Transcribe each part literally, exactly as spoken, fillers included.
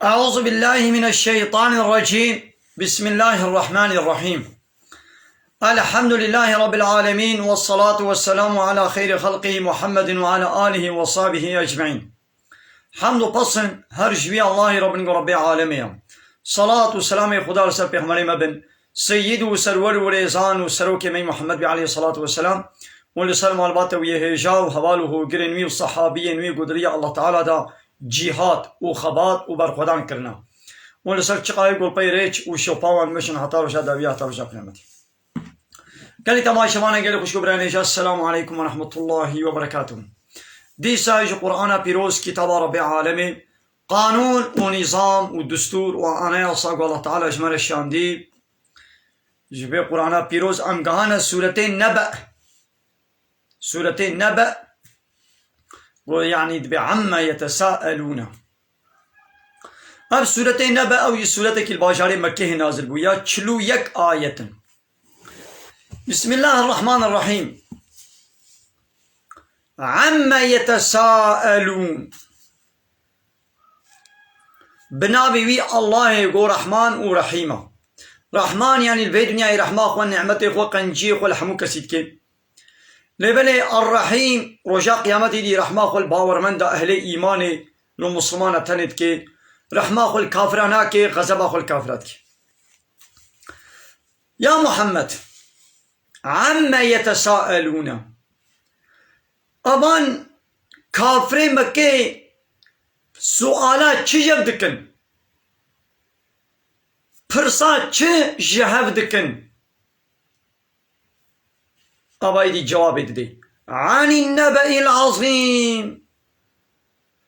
أعوذ بالله من الشيطان الرجيم. بسم الله الرحمن الرحيم. الحمد لله رب العالمين، والصلاة والسلام على خير خلقه محمد وعلى آله وصحبه أجمعين. Hemd û pesn her ji wî Allahî Rabbin ku Rabbê alemê ye. Salat û selamê Xuda li ser Pêxemberê me bin, Seyyid û serwer û rêzan û serokê me Muhammed bî aleyhissalatu vesselam û li ser malbata wî yê hêja û heval û hogirên wî û sehabiyên wî ku di riya Allah Teala de cîhat û xebat û berxwedan kirine. Û li ser çiqayê ku li pey rêç û şopa wan meşin heta roja dawiya heta roja qiyametê. Gelî temaşevanên gelî xwişk û birayên hêja, Esselamu aleykum ve rahmetullahi ve berekatuhu. Dîsa ji Qur'ana Pîroz, kitaba Rabbê Alemê, qanûn û nîzam û destûr û anayasa ku Allah Teala ji me re şandî, ji vê Qur'ana Pîroz em gihane sûretê Nebe. Sûretê Nebe, ku yanî dibê Amme yetesaelûne. Ev sûretê Nebe, ew jî sûretekî li bajarê Mekkehê nazil bû, ya çil û yek ayet in. Bismillahirrahmanirrahîm. Amme yetesaelûn. Bi navê wî Allahê ku Rehman û Rehîm e. Rehman, yanî li vê dinyayê rehma xwe, nîmetê xwe, qenciyê xwe li hemû kesî dike. Lê belê Errehîm, roja qiyametê dî rehma xwe li bawermenda ehlê îmanê, li mislimana tenê dike. Rehma xwe li kafira nake, xezeba xwe li kafira dike. Ya Muhammed, amme yetesaelûne. Evan kafirê Mekkê suala çi jev dikin? Pirsa çi ji hev dikin? Ava êdî cewabê didê. Anî nebe'il azîm.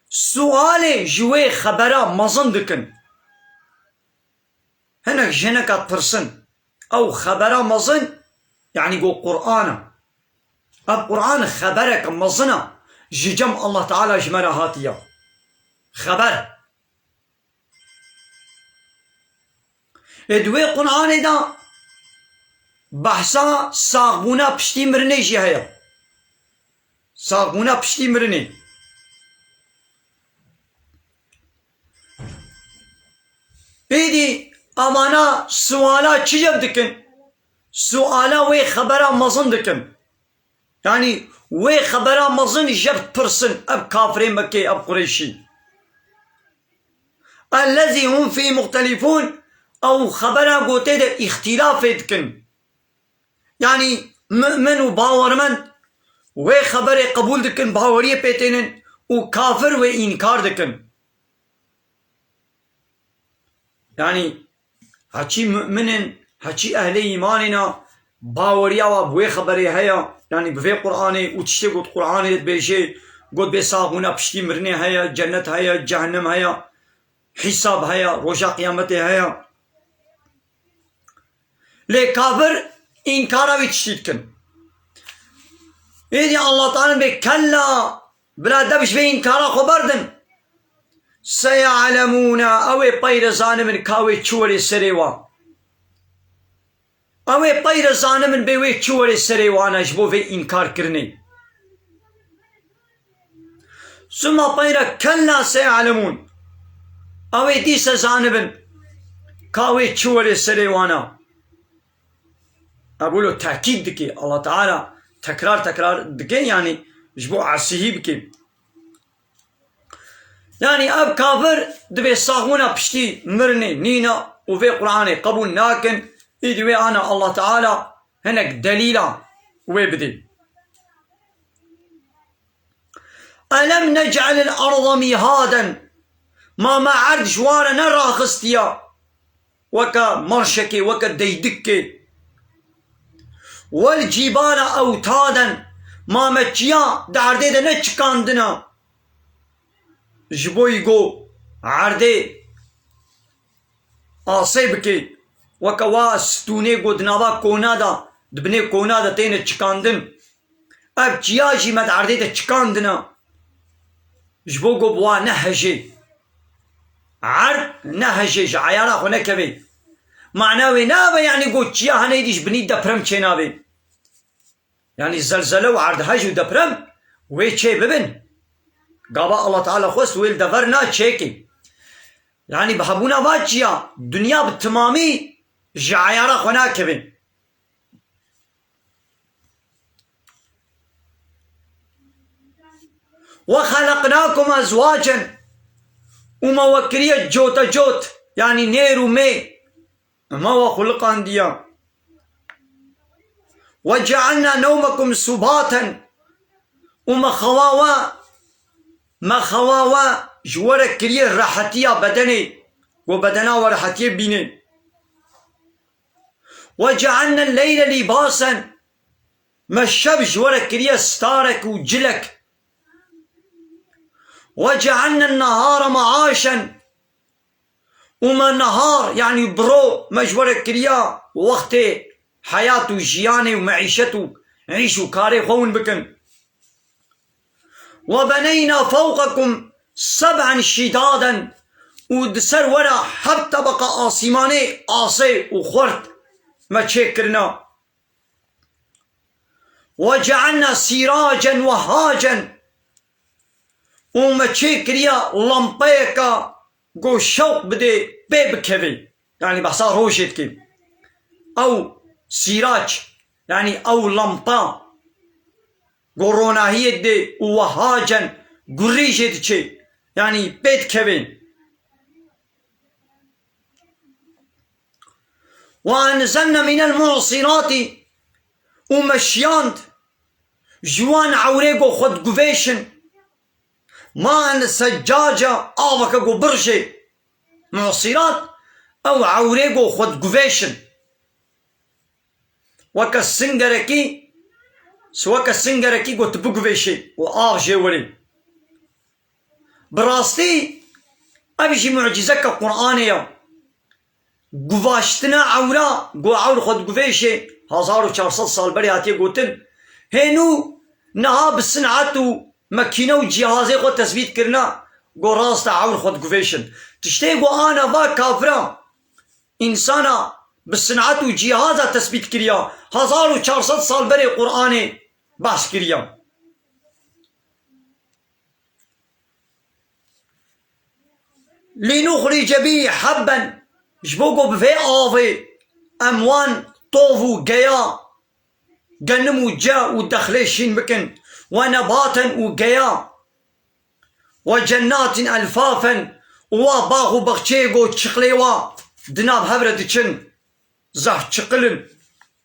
Sualê ji wê xebera mezin dikin. Hinek ji hineka dipirsin. Ew xebera mezin, yanî ku Qur'an e. Ev Qur'an xebereke mezin e. Ji cem Allah Teala ji me re hatiye. Xeber. Ê di wê Qur'anê de behsa saxbûna piştî mirinê jî heye. Saxbûna piştî mirinê. Êdî evana suala çi jev dikin? Suala wê xebera mezin dikin. Yanî wê xebera mezin jev dipirsin, ev kafirê Mekkê, ev Qureyşî. Ellezî hum fî muxtelifûn, ew xebera ku tê de îxtîlafê dikin. Yanî mu'min û bawermend wê xeberê qebûl dikin, baweriyê pê tênin û kafir wê înkar dikin. Yanî heçî mu'min in, heçî ehlê îmanê ne, baweriya wa bi wê xeberê heye, yanî bi vê Qur'anê û tiştê ku di Qur'anê de dibêje, got bê saxbûna piştî mirinê heye, cennet heye, cehennem heye, hîsab heye, roja qiyametê heye. Lê kafir înkara wî tiştî dikin. Êdî Allah Teala bê kella, bila dev ji vê înkara xwe berdin. Seyalemûne, ew ê peyre zanibin ka wê çi werê serê wan. Ew ê peyre zanibin bê wê çi werê serê wan e ji bo vê înkar kirinê. Suma peyre kella seyalemûn. Ew ê dîse zanibin ka wê çi werê serê wan e. Ev wilo tekîd dike, Allah Teala tekrar tekrar dike, yanî ji bo ersihî bike. Yanî ev kafir dibê saxbûna piştî mirinê nîne û vê Qur'anê qebûl nakin, îdî wê ana Allah Teala hinek delîla wê bidê. Elem nec'elil arda mihaden. Ma me erd ji wan re neraxistiya weke marşekê, weke deydikê. Wel cîbala ewtaden. Ma me çiya di erdê de neçikandina. Ji bo yî go erdê asê bike. Weke wa stûnê go di nava kona de, di binê kona de têne çikandin. Ev çiya jî me di erdê de çikandina. Ji bo ku bi wa nehejê. Erd nehejê, ji eyara xwe nekeve. Mana wê nabe, yanî ku çiya hene êdî ji binî deprem çênabe. Yanî zelzele û erdhej û deprem wê çê bibin. Gava Allah Teala xwest wê li dever na çêkê. Yanî bi hebûna va çiya, dinya bi timamî ji eyara xwe nakeve. "Ve xeleqnakum ezwacen", û me we kiriye cotecot, yanî nêr û mê, me we xuliqandiya. "Ve cealna newmekum subaten", û me xewa we, me xewa we ji we re kiriye rehetiya bedenê, ku bedena we rehetiyê bîne. "Ve cealne leyle lîbasen", me şev ji we re kiriye starek û cilek. "Ve cealne nehare meaşen", û me nehar, yanî biro, me ji we re kiriya wextê heyat û jiyanê û meîşet û îş û karê xwe hûn bikin. "Ve beneyna fewqekum seb'en şîdaden", û di ser we re heft tebeqa asîmanê asê û xwert me çêkirina. "Ve cealna sîracen wehhacen", û me çêkiriya lampeyeka ku şewq bidê pê bikevê. Yanî behsa rojê dikê. Ew sîrac, yanî ew lampa ku ronahiyê didê û wehhacen gurî jê diçê. Yanî pê dikevê. "Ve enzelne minel mu'sîratî", û me şiyand ji wan ewrê ku xwe diguvêşin, "ma'en seccaca", aveke ku birjê. Mu'sîrat, ew ewrê ku xwe diguvêşin. Weke singerekî, weke singerekî ku tu biguvêşê û av jê werê. Bi rastî ev jî mucîzeke Qur'anê ye. Guvaştina ewra, ku ewr xwe diguvêşê, hezar û çar sed sal berê hatiye gotin. Hênû niha bi sin'et û mekîne û cîhazê xwe tesbît kirina, ku rast e ewr xwe diguvêşin. Tiştê ku ana va kafira, însana bi sin'et û cîhaza tesbît kiriya, hezar û çar sed sal berê Qur'anê behs kiriya. "Lînuxrîce bî hebben", ji bo ku bi vê avê em wan tov û geya, genim û ce û dexlê şîn bikin, "ve nebaten", û geya, "ve cennatin elfafen", û wa bax û baxçeyê ku çiqlê wa di nav hev re diçin, zehf çiqil in,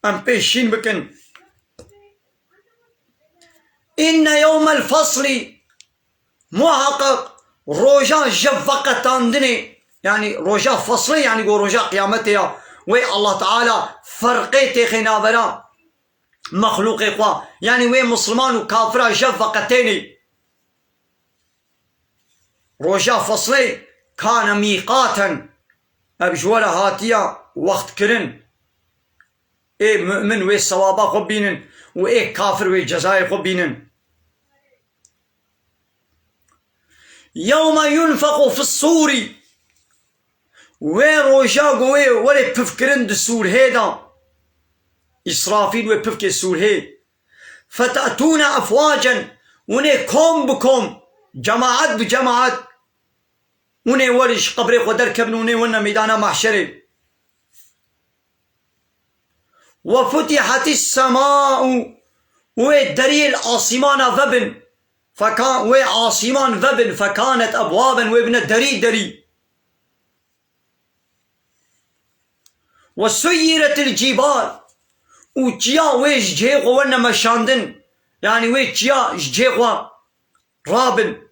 em pê şîn bikin. "Inne yewmel feslî", muheqeq roja jev veqetandinê, yanî roja feslê, yanî ku roja qiyametê ya, wê Allah Teala ferqê têxê navera mexlûqê xwe, yanî wê misliman û kafira jev veqetênê. Roja feslê, "kane mîqaten", ev ji we re hatiya wext kirin. Ê mu'min wê sewaba xwe bînin û ê kafir wê cezayê xwe bînin. "Yewme yunfexu fis sûrî", wê roja ku wê werê pifkirin di sûrhê de. Îsrafîl wê pifkê sûrhê. "Fete'tûne efwacen", hûn ê kom bi kom, cemaet bi cemaet, hûn ê werin ji qebrê xwe derkevin, hûn ê werne meydana mahşerê. "Ve futihatis sema'u", wê deriyê li asîmana vebin, feka-, wê asîman vebin, "fekanet ebwaben", wê bine derî derî. "Ve suyyiretil cîbal", û çiya wê ji cihê xwe werne meşandin, yanî wê çiya ji cihê xwe rabin.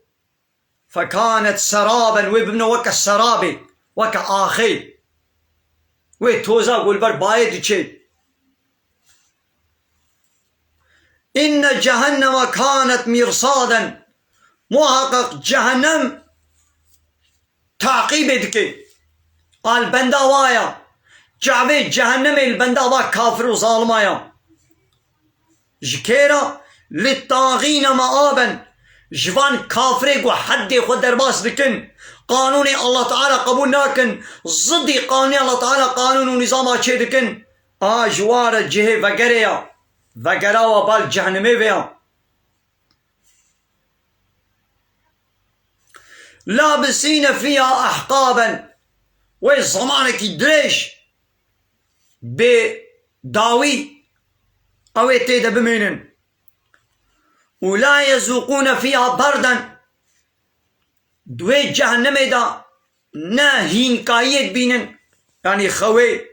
"Fekanet seraben", wê bibine weke serabê, weke axê. Wê toza ku li ber bayê diçê. "Inne cehenneme kanet mîrsaden", muheqeq cehennem taqîbê dike. A li benda wa ya. Çavê cehennemê li benda va kafir û zalima ya. Ji kê re? "Littagîne meaben", ji van kafirê ku heddê xwe derbas dikin, qanûnê Allah Teala qebûl nakin, zidî qanûnê Allah Teala qanûn û nîzama çê dikin, a ji wa re cihê vegerê ya, vegera wa bal cehennemê ve ya. لابسین فیها احقابا، wê zemanekî dirêj bê dawî ew ê tê de bimînin. Û la yezûqûne fîha berden, di wê cehennemê de ne hînkayiyê dibînin, yanî xewê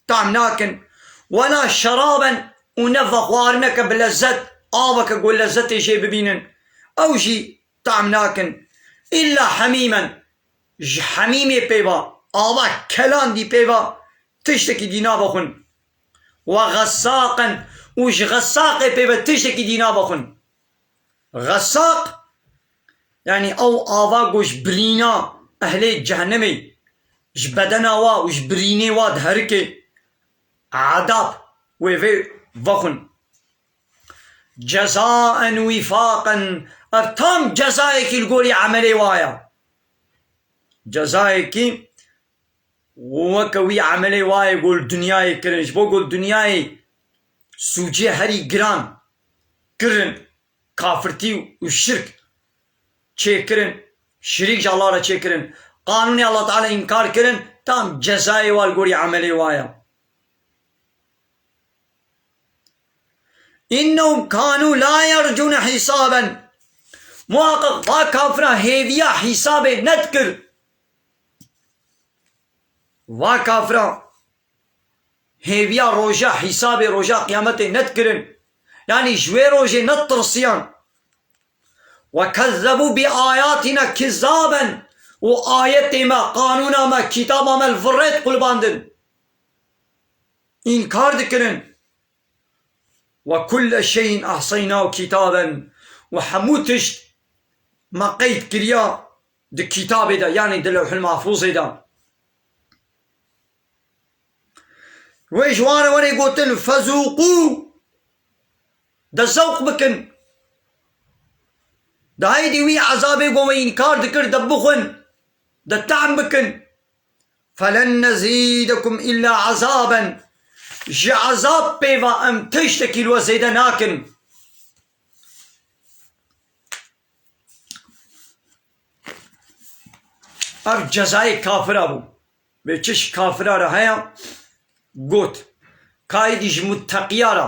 tam nakin. Wela şeraben, û ne vexwarineke bi lezzet, aveke ku lezzetê jê bibînin, ew jî tam nakin. Îlla hemîmen, ji hemîmê pê ve, ava kelandî pê ve tiştekî dî navexwin. Ve xesaqen, û ji xesaqê pê ve tiştekî dî navexwin. Xesaq, yanî ew ava ku ji birîna ehlê cehennemê, ji bedena wa û ji birînê wa diherike, edab wê vê vexwin. Cezaen wîfaqen, ev tam cezayekî li gorî emelê wa ye. Cezayekî weke wî emelê wa ye ku li dinyayê kirin. Ji bo ku li dinyayê sûcê herî giran kirin, kafirtî û şirk çêkirin, şirîk ji Allah re çêkirin, qanûnê Allah Teala înkar kirin, tam cezayê wa li gorî emelê wa ye. İnnehum kanu la yercune hisaben. Muhakkak va kafira hêviya hisabê nedikir. Va kafira hêviya roja hisabê, roja qiyametê nedikirin. Yanî ji wê rojê netirsiyan. Ve kezzebu bi ayatina kizzaben. Û ayetê me, qanûna me, kitaba me li virê diqulibandin. Înkar dikirin. Ve kulle şeyin ahsaynahu kitaben. Û hemû tişt me qeyd kiriya di kitabê de, yanî di Lewhil Mahfûzê de. Wê ji wan re were gotin, fezûqû, de zewq bikin. De heydî wî ezabê ku we înkar dikir, de bixwin, de tehm bikin. Felen nezîdekum îlla ezaben. Ji ezab pê ve em tiştekî li we zêde nakin. Ev cezayê kafira bû. Bê çi ji kafira re heye? Got, ka êdî ji mutteqiya re,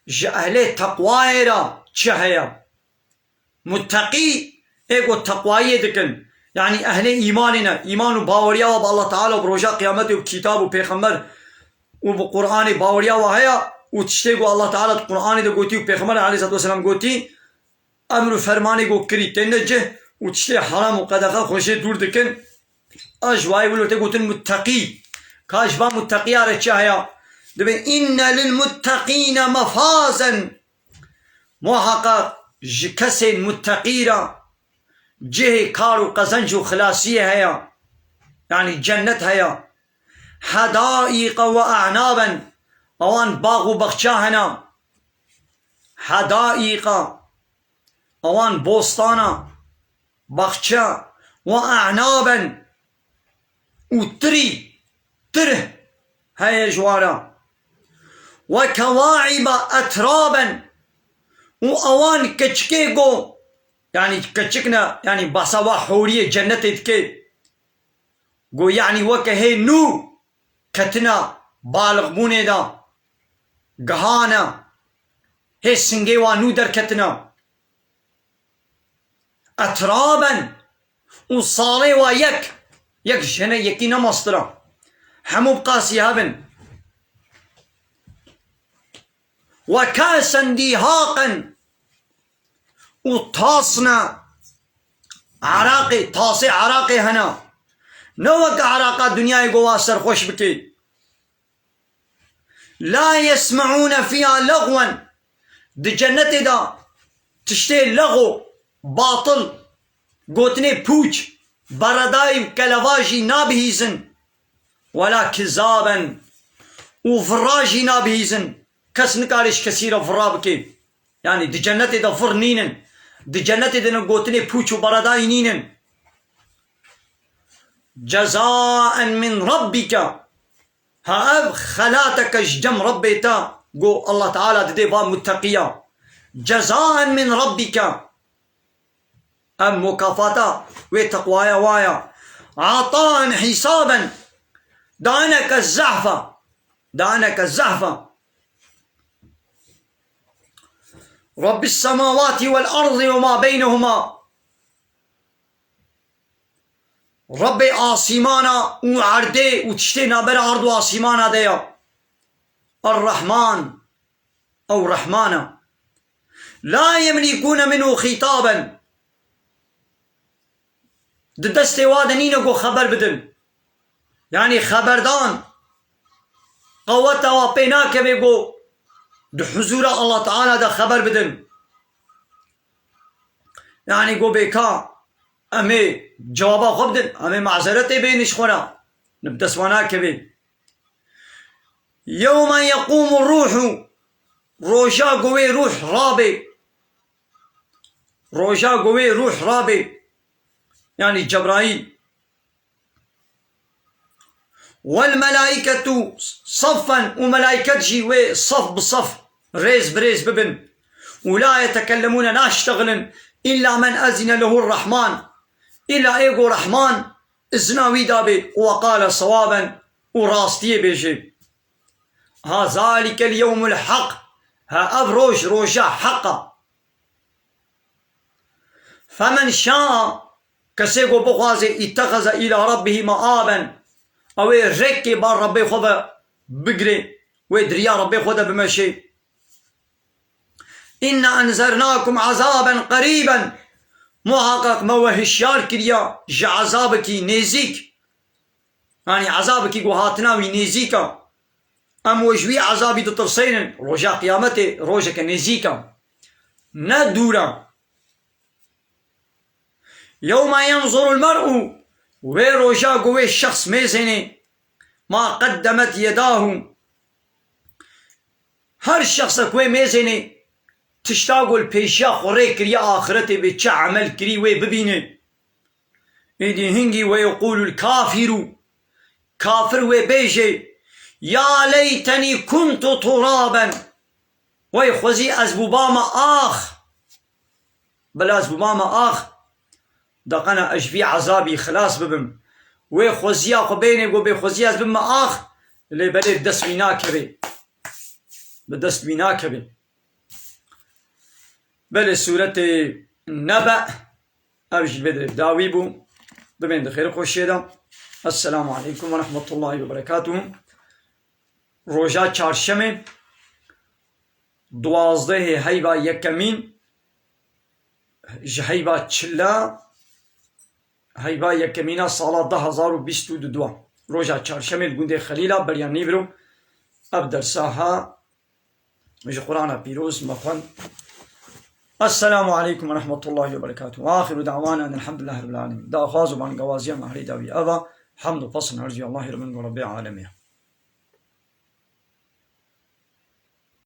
ji ehlê teqwayê re çi heye? Mutteqî ê ku teqwayiyê dikin, yanî ehlê îmanê ne, îman û baweriya we bi Allah Teala û bi roja qiyametê û bi kitab û pêxember û bi Qur'anê baweriya we heye û tiştê ku Allah Teala di Qur'anê de gotî û pêxember aleyhisselatu vesselam gotî, emr û fermanê ku kirî têne cih û tiştê heram û qedexe xwe jê dûr dikin. A ji wayê wilo tê gotin mutteqî. Ka ji van mutteqiya re çi heye? Dibê, inne lil mutteqîne mefazen. Muhaqqaq ji kesên mutteqî re cihê kar û qezenc û xilasiyê heye. Yanî cennet heye. Hedaiqe ve e'naben. Ewan bax û baxça hene. Hedaiqe. Ewan bostana, baxçe, ve e'naben, û tirî, tirh heye ji wan re. Ve kewaiba etraben, û ewan keçikê go, yanî keçik ne, yanî basa wa hûriyê cennetê dike. Go, yanî weke hê nû ketina balixbûnê de, gihane, hê singê wan nû derketina. Etraben, û salê wa yek, yek jene yekî ne mastira. Hemû bi qasî hebin. Ve kasen dîhaqen, û tasna eraqê, tasê eraqê hene. Ne wek eraqa dinyayê ku wa serxweş bikê. La yesme'ûne fîha lexwen. Di cennetê de tiştê lexo, batil, gotinê pûç, beredayî û kelevajî nabihîzin. Wela kizaben, û vira jî nabihîzin. Kes nikare ji kesî re vira bike. Yanî di cennetê de vir nînin. Di cennetê de ne gotinê pûç û beredayî nînin. Cezaen min rabbike. Ha ev xelateke ji cem Rebbê te, go Allah Teala didê va mutteqiya. Cezaen min rabbike. Ev mukafata wê teqwaya wa ya. Ataen hisaben. Daneke zehfa. Daneke zehfa. Rabbis semawati vel ardi ve ma beynehuma. Rabbê asîmana û erdê û tiştê navbera erd û asîmana de ya. Er-Rehman. Ew Rehman e. La yemlîkûne minhu xîtaben. Di destê wa de nîne ku xeber bidin. Yanî xeberdan qeweta wa pê nakeve ku di huzûra Allah Teala de xeber bidin. Yanî ku bê ka em ê cewaba xwe bidin, em ê mazeretê bêne ji xwe re. Li bi dest wan nakeve. Yewme yeqûmu rûhu, roja ku wê rûh rabê. Roja ku wê rûh rabê. Yanî Cebraîl. Wel melaîketu safan, û melaîket jî wê saf bi saf, rêz bi rêz bibin. Û la yetekellemûne, naştexilin, îlla men ezîne lehu Rehman. Îlla ê ku Rehman izina wî dabê, û weqale sewaben, û rastiyê bêjê. Ha zalikel yewmul haq. Ha ev roj, roja heq e. Femen şaa, kesê ku bixwaze, îttexeze îla rabbihî meaben. Ew ê rêkê bar Rebbê xwe ve bigirê, wê di riya Rebbê xwe de bimeşê. Înna enzernakum ezaben qerîben. Muhaqqeq me we hişyar kiriya ji ezabekî nêzîk. Yanî ezabekî ku hatina wî nêzîk e. Em we ji wî ezabî ditirsênin. Roja qiyametê rojeke nêzîk e. Ne dûr e. Yewme yenzurul mer'u, wê roja ku wê şexs mêzênê, ma qeddemet yedahu. Her şexsek wê mêzênê tişta ku li pêşiya xwe rê kiriye axiretê bê çi emel kirî wê bibîne. Êdî hingî we yeqûlul kafîru, kafir wê bêjê, ya leytenî kuntu turaben. Wey xwezî ez bûbame ax. Bila ez bûbame ax, deqena ez ji vî ezabî xilas bibim. Wê xweziya xwe bênê ku bê xwezî ez bibime ax, lê belê bi dest wî nakevê. Bi dest wî nakevê. Belê sûretê Nebe, ev jî vê dirê dawî bû. Bimên di xêr û xweşiyê de. Esselamu aleykum ve rahmetullahi ve berekatuhu. Roja çarşemê, duwazdehê heyva yekemîn, ji heyva çila, heyva yekemîna sala du hezar û bîst û du. Roja çarşemê li gundê Xelîla beriya nîvro ev dersa ha ji Qur'ana pîroz me xwend. Esselamu aleykum ve rahmetullahi ve berekatuhu. Ve axiru da'wana enelhamdülillahi rabbil alemin. Daxwaz û bangewaziya me herî dawî eva, hamd û pesn hercû Allahî re bin ku Rebbê alemê.